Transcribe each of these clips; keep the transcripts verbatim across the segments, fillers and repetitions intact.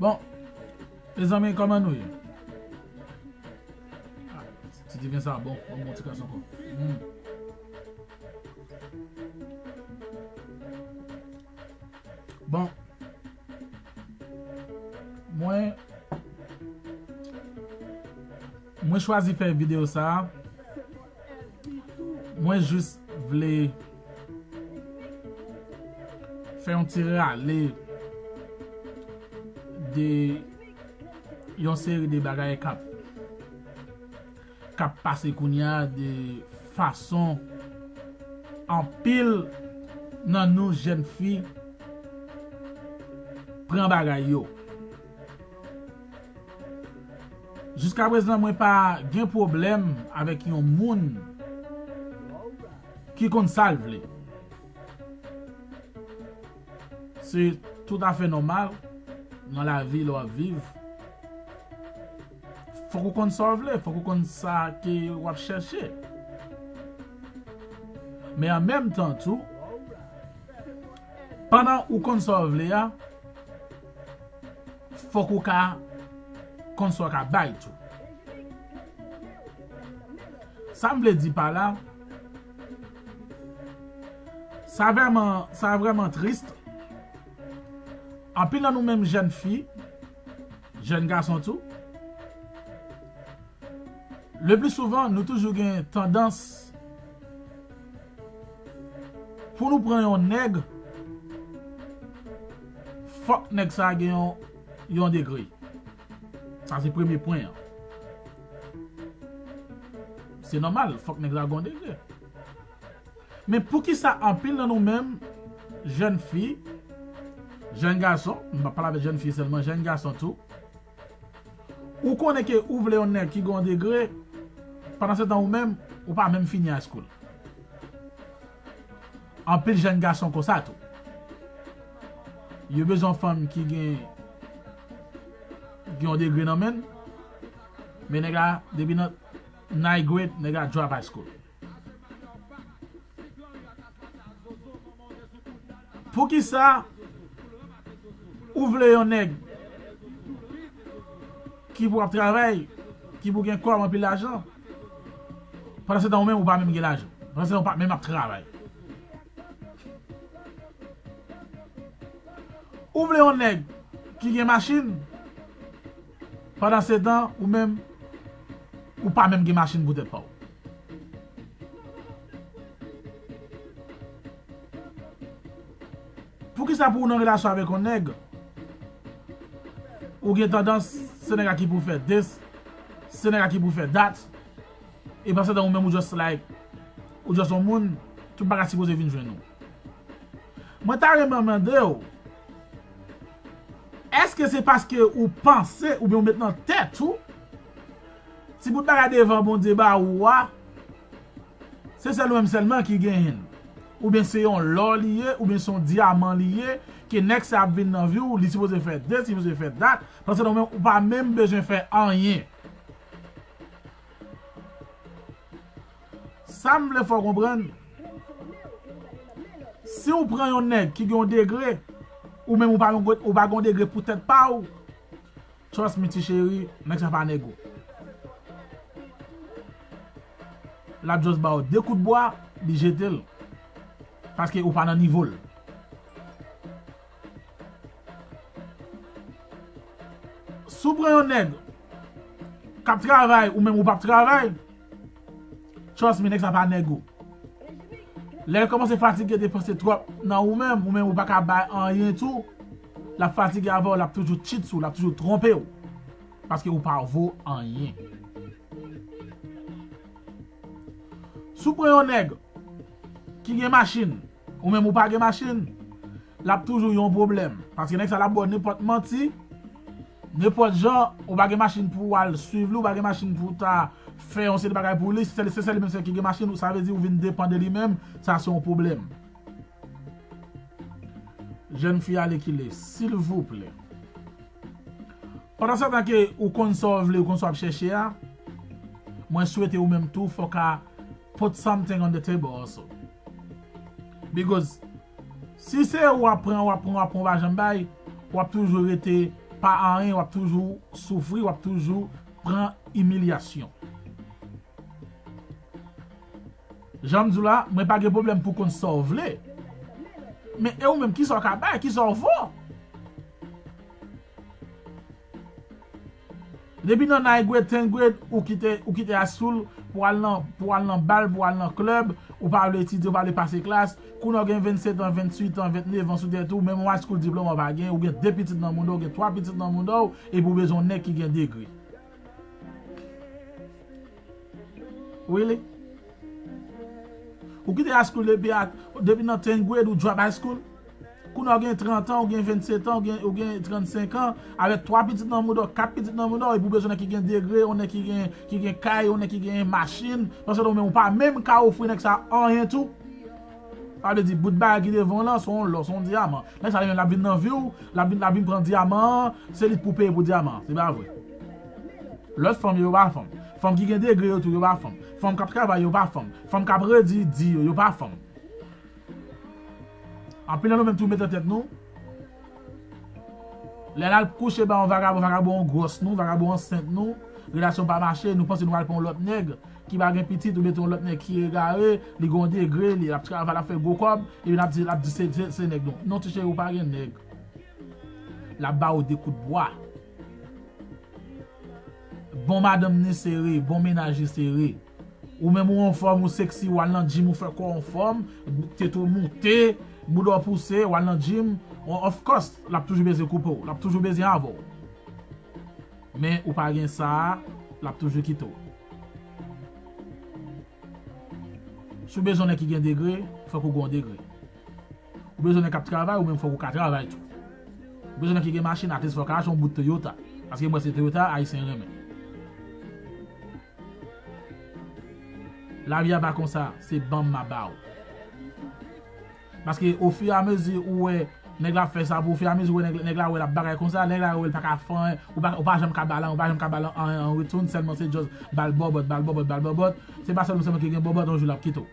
Bon, mezanmi, kòman nou ye? Ah, ti diven sa bon, bon, bon ti kras ankò. Hmm. Bon, mwen, mwen chwazi fè videyo sa a. Mwen jis vle fè yon ti rale de yon seri de bagay k ap k ap pase kounye a, de fason anpil nan nou jèn fi pran bagay yo. Jiskaprezan, mwen pa gen pwoblèm avèk yon moun ki konn sa l vle. Se toutafè nòmal nan lavi lè w ap viv. Fòk ou konn sa w vle, fòk ou konn sa ke w ap chèche. Men an menm tan tou, pandan ou konn sa w vle a, fòk ou ka konn sa w ka bay tou. Sa m vle di pa la, sa vrèman, sa vrèman tris. Anpil nan nou menm jèn fi, jèn gason tou, le pli souvan, nou toujou gen tandans pou nou pran yon nèg, fòk nèg sa gen yon, yon degre. Sa se premye pwen an. Se nòmal, fòk nèg la gen yon degre. Men poukisa anpil nan nou menm, jèn fi, jèn gason, m pa pale avèk jèn fi sèlman, jèn gason tou, ou konnen ke ou vle yon nèg ki gen yon degre, pandan se tan ou menm, ou pa menm fini high school. Anpil jèn gason konsa tou. Yo bezwen yon fanm ki gen, gen yon degre nan men l, men nèg la, depi nan ninth grade, nèg la drop high school. Poukisa ou vle yon nèg ki pou ap travay, ki pou gen kòb, anpil lajan, pandan se tan ou menm ou pa menm gen lajan, pandan se tan ou pa menm ap travay? Ou vle yon nèg ki gen machin, pandan se tan ou menm ou pa menm gen machin pou tèt pa w? Poukisa pou w nan relasyon avèk yon nèg, ou gen tandans se nèg la ki pou fè this, se nèg la ki pou fè that, e pandan se tan ou menm ou just like, ou just yon moun, tout bagay sipoze vin jwenn ou? Mwen ta renmen mande w, èske se paske ou panse oubyen ou met nan tèt ou, ti bout bagay devan Bondye ba ou a, se sèl ou menm sèlman ki genyen l? Oubyen se yon lò li ye, oubyen se yon dyaman li ye, ke nèg sa ap vin nan vi w, li sipoze fè this, li sipoze fè that, pandan se tan ou menm ou pa menm bezwen fè anyen. Sa m vle fè w konprann, si w pran yon nèg ki gen yon degre, ou menm ou pa gen, ou pa gen yon degre pou tèt pa w, trust me, ti cheri, nèg sa pa nèg ou. L ap just ba w de kout bwa, li jete l. Paske ou pa nan nivo l. Si w pran yon nèg k ap travay, ou menm ou p ap travay, trust me, nèg sa pa nèg ou. Lè l kòmanse fatige, depanse twòp nan ou menm, ou menm ou pa ka bay anyen tou, l ap fatige avè w, l ap toujou cheat sou w, l ap toujou twonpe w. Paske ou pa vo anyen. Si w pran yon nèg ki gen machin, ou menm ou pa gen machin, l ap toujou yon pwoblèm. Paske nèg sa l ap ba w nenpòt manti, nenpòt jan, ou pa gen machin pou w al swiv li, ou pa gen machin pou w ta fè yon seri de bagay pou li, se sèl, se sèl li menm sèl ki gen machin, sa vle di ou vin depann de li menm, sa se yon pwoblèm. Jèn fi alèkile, silvouplè. Pandan se tan ke ou konn sa w vle, ou konn sa w ap chèche a, mwen swete ou menm tou, fò w ka put something on the table also. Because si se w ap pran, w ap pran, w ap pran, w pa janm bay, w ap toujou rete pa anyen, w ap toujou soufri, w ap toujou pran imilyasyon. Jan m di w la, mwen pa gen pwoblèm pou konn sa w vle. Men e ou menm, kisa w ka bay, kisa w vo? Depi nan ninth grade, tenth grade, ou kite, ou kite high school pou al nan, pou al nan bal, pou al nan club, ou pa vle etidye, ou pa vle pase klas. Kounye a w gen vennsetan, venntuitan, ventnèf an sou tèt ou, menm yon high school diploma w pa gen, ou gen de pitit nan mouda w, ou gen twa pitit nan mouda w, epi ou bezwen yon nèg ki gen degre. Really? Ou kite high school depi a, depi nan tenth grade, ou drop high school. Kounye a w gen trant an, ou gen vennsetan, ou gen, ou gen trannsenk an, avèk twa pitit nan mouda w, kat pitit nan mouda w, epi ou bezwen nèg ki gen degre, yon nèg ki gen, ki gen kay, yon nèg ki gen machin, pandan ou menm ou pa menm ka ofri nèg sa anyen tou. Sa vle di, bout bagay ki devan w lan, se yon lò, se yon dyaman. Nèg sa li menm, l ap vin nan vi w, l ap vin, l ap vin pran dyaman an, se li k pou peye pou dyaman an, se pa vre. Lòt fanm yo, yo pa fanm. Fanm ki gen degre yo tou, yo pa fanm. Fanm k ap travay yo pa fanm. Fanm k ap redi di yo, yo pa fanm. Anpil nan nou menm tou met nan tèt nou, lè n al kouche ba yon vagabon, vagabon an gwòs nou, vagabon ansent nou, relasyon pa mache, nou panse nou al pran yon lòt nèg ki pa gen pitit, ou mete yon lòt nèg ki egare, li gen yon degre, li ap travay, l ap fè gwo kòb, epi n ap di, l ap di se, se, se nèg nou. Non, ti cheri, ou pa gen nèg. L ap ba ou de kout bwa. Bon madanm ni sere, bon mennaj ni sere. Ou menm ou anfòm, ou sexy, ou al nan gym, ou fè kò w anfòm, tete w moute, bouda w pouse, ou al nan gym, of course, l ap toujou bezwen koupe w, l ap toujou bezwen avè w. Men ou pa gen sa a, l ap toujou kite w. Si w bezwen nèg ki gen degre, fòk ou gen yon degre. Ou bezwen nèg k ap travay, ou menm fòk ou ka travay tou. Ou bezwen nèg ki gen machin, at least fòk ou ka achte yon bout Toyota. Paske m wè se Toyota Ayisyen renmen. Lavi a pa konsa, se ban m m ap ba w. Paske ofiramezi ou wè nèg la ap fè sa pou ou, ofiramezi ou wè nèg, nèg la wè l ap bagay konsa, nèg la wè l pa ka fè anyen, ou pa, ou pa janm ka ba l anyen, ou pa janm ka ba l anyen an retoun, sèlman se just ba l bòbòt, ba l bòbòt, ba l bòbòt. Se pa sèlman, sèlman ki gen bòbòt, yon jou l ap kite w.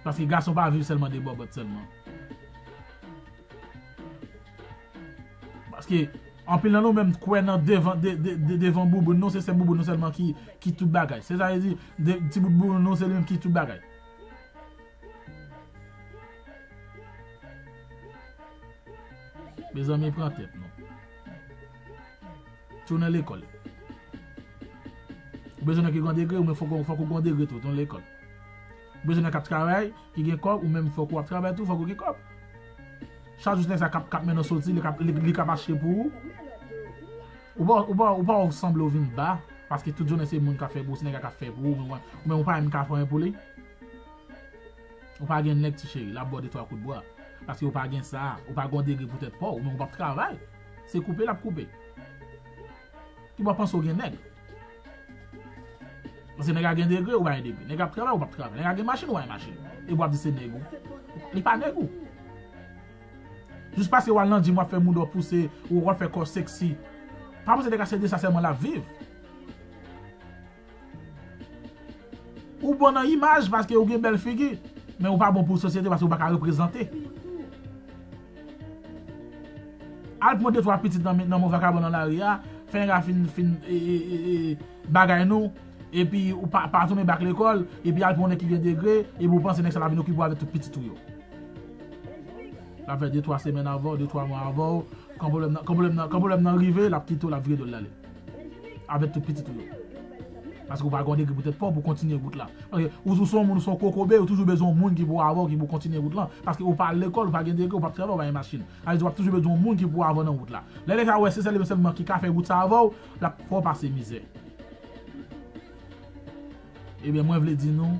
Paske gason pa viv sèlman de bòbòt sèlman. Paske anpil nan nou menm kwè nan devan, de, de, de, devan bouboun nou, se sèl bouboun nou sèlman ki, ki tout bagay. Se sa vle di, de, ti bout bouboun nou, se li menm ki tout bagay. Mezanmi, pran tèt nou. Tounen lekòl. Ou bezwen nèg ki gen degre, ou menm fòk, fòk ou gen degre tou, tounen lekòl. Ou bezwen nèg k ap travay, ki gen kòb, ou menm fòk ou ap travay tou, fòk ou gen kòb. Chak jou nèg sa k ap, k ap mennen w soti, li k ap, li, li k ap achte pou ou. Ou pa, ou pa, ou pa sanble ou vin ba, paske tout jounen se moun k ap fè pou ou, se nèg la k ap fè pou ou, ou menm, ou menm ou pa menm ka fè anyen pou li. Ou pa gen nèg, ti cheri, l ap ba w de twa kout bwa. Paske ou pa gen sa, ou pa gen yon degre pou tèt pa w, ou menm ou p ap travay. Se koupe l ap koupe. Ki bò w panse w gen nèg? Paske nèg la gen degre, ou pa gen degre. Nèg la ap travay, ou p ap travay. Nèg la gen machin, ou pa gen machin. Epi w ap di se nèg ou. Li pa nèg ou. Jis paske w al nan gym, w ap fè mouda w pouse, ou w ap fè kò sexy. Pa panse nèg la se de sa sèlman l ap viv. Ou bon nan imaj paske ou gen bèl figi, men ou pa bon pou sosyete paske ou pa ka reprezante. Al pran de twa pitit nan men, nan men vagabon nan lari a, fè nèg la fin, fin, e, e, e, e, bagay nou, epi ou pa, pa tounen bak lekòl, epi al pran nèg ki gen degre, epi ou panse nèg sa la vin okipe w avèk tout pitit ou yo. L ap fè de twa semèn avè w, de twa mwa avè w, kan pwoblèm nan, kan pwoblèm nan, kan pwoblèm nan rive, l ap kite w, l ap vire do l ale. Avèk tout pitit ou yo. Paske ou pa gen yon degre pou tèt pa w pou kontinye wout la. Paske ou, ou se yon moun, ou se yon kokobe, ou toujou bezwen yon moun ki pou avè w, ki pou kontinye wout lan. Paske ou pa al lekòl, ou pa gen degre, ou p ap travay, ou pa gen machin. Sa vle di w ap toujou bezwen yon moun ki pou avè w nan wout la. Lè nèg sa wè se sèl li menm sèlman ki ka fè wout sa avè w, l ap fè w pase mizè. Ebyen, mwen vle di nou,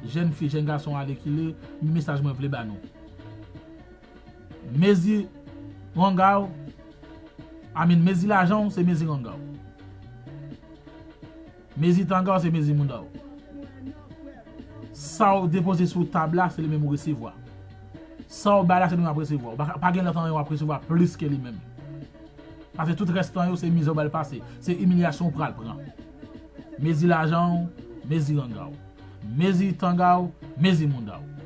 jèn fi, jèn gason alèkile, mesaj mwen vle ba nou. Mezi ranga w, I mean, mezi lajan w, se mezi ranga w. Mezi tanga w, se mezi mouda w. Sa w depoze sou tab la, se li menm ou resevwa. Sa w bay la, se li menm w ap resevwa. Ou pa, pa gen lòt anyen w ap resevwa plis ke li menm. Paske tout rès tan yo, se mizè w pral pase. Se imilyasyon w pral pran. Mezi lajan w, mezi ranga w. Mezi tanga w, mezi mouda w.